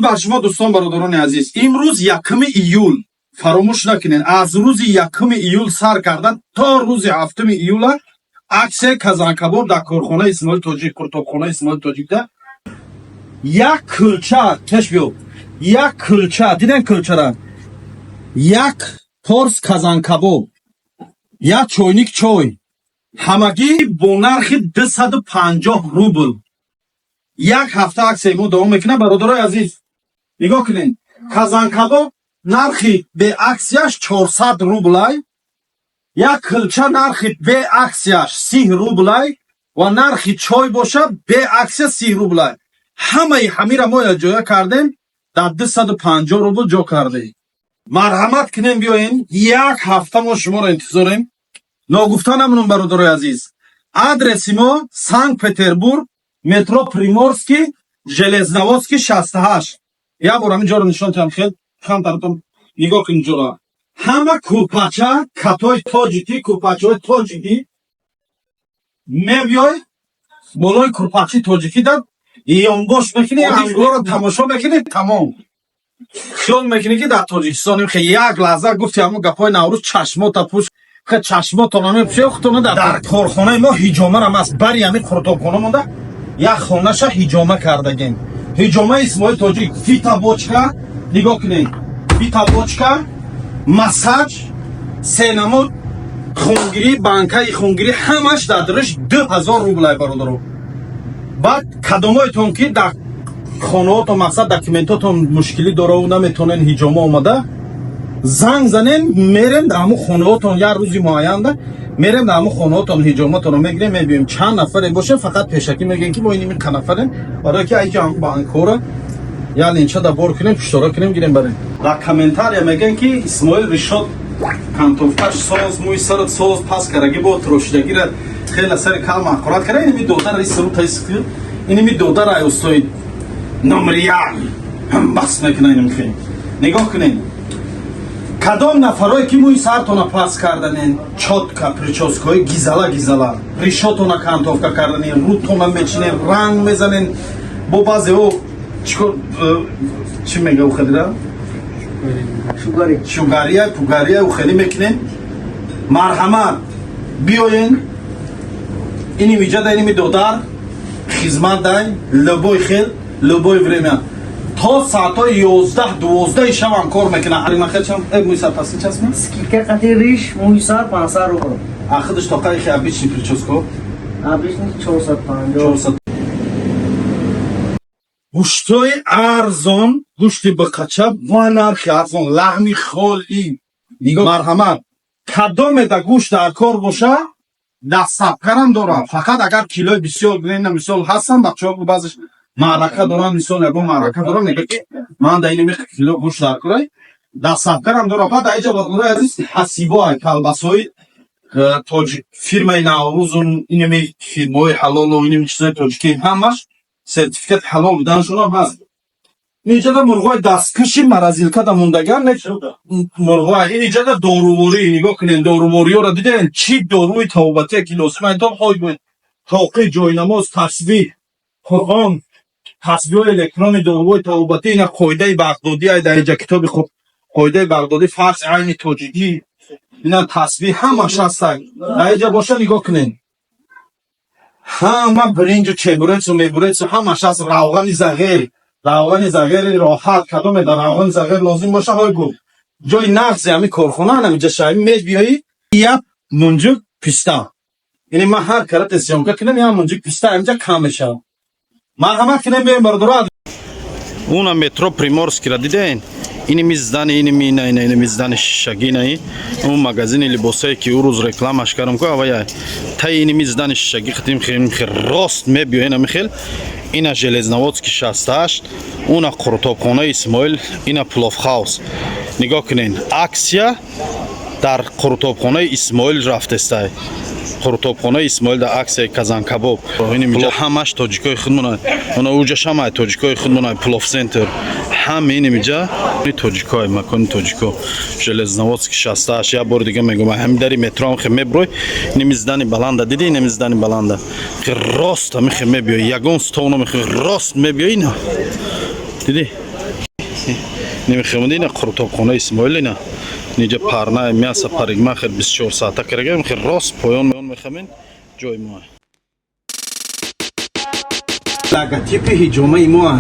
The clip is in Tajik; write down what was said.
Бар шумо, дӯстон, бародарони азиз. Имрӯз 1 июл. Фаромӯш накунед, аз рӯзи 1 июл сар карда то рӯзи 7 июла аксияи казанкабоб дар корхонаи Исмоили Тоҷик, қуртобхонаи Исмоили Тоҷикда. Як кӯлча пеш биё, як кӯлча диден, кӯлчара, як торс казанкабоб, як чойник чой ҳамагӣ бо нархи 250 рубл. Як ҳафта аксияи мо давом мекунад. Бародарои азиз, нигоҳ кунед: казанкабоб нархи беаксияш 400 рублай, як кӯлча нархи беаксияш 30 рублай ва нархи чой бошад беаксия 30 рублай. Ҳамаи ҳамира мо якҷоя кардем, дар 250 рубл ҷо кардем. Марҳамат кунем, биёен, як ҳафта мо шуморо интизорем. Ногуфта намонум, бародарои азиз, адреси мо: Санкт Петербург, метро Приморский, Железноводский, 68. Як бор ҳамин ҷоро нишон тиҳам, хел камтаратон нигоҳ кунед ҷоро. Ҳама курпача, катои тоҷикӣ, курпачаҳои тоҷикӣ. Мебиёй, болои курпачаи тоҷикӣ дар ёнбош мекунӣ, ангоро тамошо мекунӣ, тамом, хиёл мекунӣ, ки дар Тоҷикистонем. Хе як лаҳза гуфти ҳамон гапҳои Наврӯз, чашмота пӯш, хе чашмотона мепӯши худтона. Дар корхонаи мо ҳиҷомарам аст. Бари ҳамин қуртобхона монда, як хонаша ҳиҷома кардагем, ҳиҷомаи Исмоил Тоҷик. Фитобочка нигоҳ кунед, фитобочка, массаж, се намуд хунгирӣ, банкаи хунгирӣ, ҳамаш дар дуриш 2000 рублай, бародаро. Баъд кадомоетон ки дар хонаотон, мақсад, документотон мушкилӣ дораву наметонен ҳиҷома омада, занг занен, мерем дар ҳамун хонаотон. Як рӯзи муайянда мерем дар ҳамун хонаотон, ҳиҷоматонро мегирем, мебиёем. Чанд нафаре бошем, фақат пешакӣ мегӯем, ки мо иними нафарем, барое ки айҷа банкҳоро як линча бор кунем, пуштора кунем, гирем, барем. Дар комментария мегӯем, ки Исмоил ришот кантовкаш соз, мӯи сарат соз, пас караги бо трошидагира хеле сари калма аккурат кара. Иними додар исру иними додар ай устои номер як бас мекуна. Иним хел нигоҳ кунед: кадом нафарое ки мӯи сартона пас карданен, чётко причёскаҳои гизала гизала, ришотона кантовка карданен, рӯтона мечинен, ранг мезанен, бо баъзео чикор, чӣ мега ухелира? Шугари. Шугария, пугария ухелӣ мекунен, марҳамат, биёен. Иними ҷада иними додар хизмат дай, любой хел, любой время, то соатҳои 11-12 шабам кор мекунад. Мӯи сар паси часми? Скидка қати риш, мӯи сар 500 рубл. А худаш тоқаи хе обычный прическа? Обычный 450. 400. Гӯштҳои арзон, гӯшти биқача ба нархи арзон, лаҳми холӣ. Марҳамат, кадоме да гӯшт дар кор боша, дастсабкарам дорам. Фақат агар килои бисёр гирена, мисол, ҳастам бачаҳо, баъзеш маърака дорам, мисол, ягон маърака дорам, мега, ки ман да иними кило гӯшт дар корай, дастсабкарам дорам. Баъд аиҷа, бародарои азиз, ҳасибоай, колбасои тоҷик, фирмаи Наврӯзу иними фирмаҳои ҳалолу иними чизои тоҷикӣ, ҳамаш сертификати ҳалол буданашонам ҳаст. Инҷада мурғои дасткаши морозилкада мондаган, мурғои. Инҷада доруворӣ, нигоҳ кунед, дорувориёро диден, чӣ доруи тавбатие ки лозим айтон, ҳой гӯед, тоқи, ҷойнамоз, тасбиҳ, Қуръон, тасбиҳои электрони, доруҳои тавбатӣ. Ина қоидаи бағдодӣ ай дар инҷа, китоби қоидаи бағдодӣ, фарз айни тоҷикӣ, ина тасбиҳ, ҳамаш ҳастак. Дар инҷа боша, нигоҳ кунед, ҳама биринҷу чебурецу мебурецу ҳамаш ҳаст. Равғани зағир, равғани зағири роҳат. Кадоме дар равғани зағир лозим боша, ҳой гӯ. Ҷои нағзи ҳами корхона ҳаминҷа шави, мебиёӣ, як мунҷук писта. Яъне ман ҳар карате съёмка кунам, як мунҷук писта ҳаминҷа кам мешавад. Марҳамат кунем, биёем, бародаро. Уна метро Приморскира диден, иними здани, иними ина, ина, иними здани шишагинаи, он магазини либосае, ки ӯ рӯз рекламаш кардам ку, авая таи иними здани шишаги хитим хел рост мебиёен, ами хел ина Железноводский, 68, уна қуртобхонаи Исмоил, ина пловхаус. Нигоҳ кунен, аксия дар қуртобхонаи Исмоил рафтестай. Қуртобхонаи Исмоил дар аксияи казанкабоб. Инимиҷа ҳамаш тоҷикои худмона, она уҷа шамай тоҷикои худмона, плов центр, ҳама инимиҷа тоҷикои, макони тоҷико. Железноводский, 68. Як бори дига мегӯм, ҳами дари метроам хе меброй, иними здани баланда диди, иними здани баланда хе рост ҳами хе мебиёй, ягон стол намехе, рост мебиёй, ина диди. Ними ина қурутобхонаи Исмоил, ина ниҷа парная мясо, парикмахер 24 соата карага. Хел рост поён мехамин, ҷои мо. Логотипи ҳиҷомаи мо.